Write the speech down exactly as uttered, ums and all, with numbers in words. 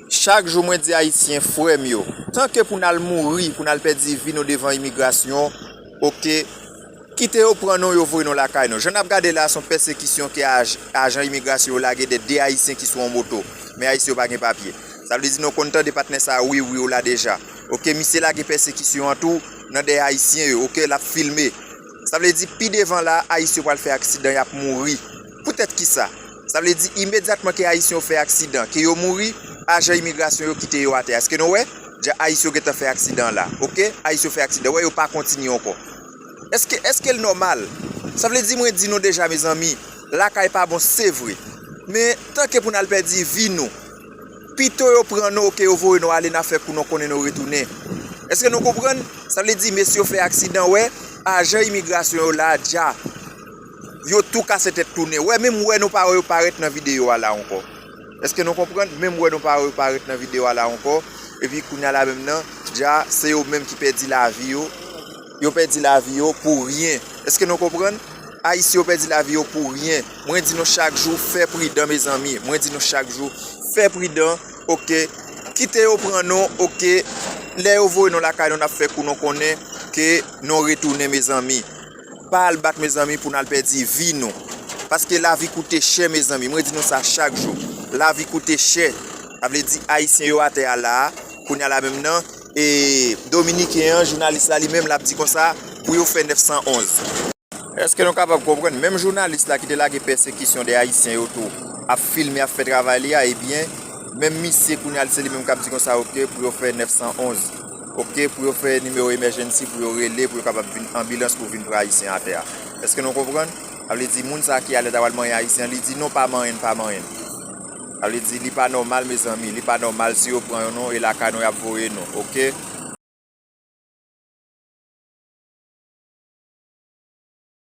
Chak jou mwen di Ayisyen, frè m yo, tanke pou n al mouri, pou n al pèdi vi nou devan imigrasyon, oke, kite yo pran nou, yo voye nou lakay nou. Jan n ap gade la, se yon pèsekisyon ke aj-, ajan imigrasyon yo lage dèyè de Ayisyen ki sou yon moto. Men Ayisyen yo pa gen papye. Sa vle di nou konn tande patnè sa, wi, wi, w la deja. Oke, misye lage pèsekisyon an tou nan dèyè Ayisyen yo, oke, l ap filme. Sa vle di, pi devan la, Ayisyen yo pral fè aksidan, y ap mouri. Poutèt kisa? Sa vle di, imedyatman ke Ayisyen yo fè aksidan, ke yo mouri, ajan imigrasyon yo kite yo atè. Èske nou wè? Dja Ayisyen yo gentan fè aksidan la, oke? Ayisyen yo fè aksidan, wè, yo pa kontinye ankò. Èske, èske l nòmal? Sa vle di, mwen di nou deja, mezanmi, lakay pa bon, se vre. Men, tanke pou n al pèdi vi nou, pito yo pran nou, oke, yo voye nou ale, n a fè kou nou konnen nou retounen. Èske nou konprann? Sa vle di, mesye yo fè aksidan, wè, ajan imigrasyon yo la, dja, yo tou kase tèt tounen. Wè, menm wè nou pa wè yo parèt nan videyo a la ankò. Èske nou konprann? Menm wè nou pa wè yo parèt nan videyo a la ankò. Epi kounye a la menm nan, dja, se yo menm ki pèdi lavi yo. Yo pèdi lavi yo pou ryen. Èske nou konprann? Ayisyen yo pèdi lavi yo pou ryen. Mwen di nou chak jou, fè pridan, mezanmi. Mwen di nou chak jou, fè pridan, oke? Kite yo pran nou, oke? Lè yo voye nou lakay nou, n ap fè kou nou konnen ke nou retounen, mezanmi. Pa al bat, mezanmi, pou n al pèdi vi nou. Paske lavi koute chè, mezanmi. Mwen di nou sa chak jou. Lavi koute chè. Sa vle di, Ayisyen yo atè a la a, kounye a la menm nan, e Dominiken an, jounalis la li menm, l ap di konsa, pou yo fè nèf san onz. Èske nou kapab konprann? Menm jounalis la ki te lage pèsekisyon de Ayisyen yo tou, ap filme, ap fè travay li a, ebyen, menm misye kounye a, se li menm k ap di konsa, oke, pou yo fè nèf san onz. Oke, pou yo fè nimewo emergency, pou yo rele, pou yo kapab vin anbilans pou vin pran Ayisyen atè a. Èske nou konprann? Sa vle di, moun sa ki alèz ap al manyen Ayisyen, li di, "Non, pa manyen, pa manyen." Sa vle di, li pa nòmal, mezanmi, li pa nòmal si yo pran yo non, e lakay nou y ap voye nou, oke?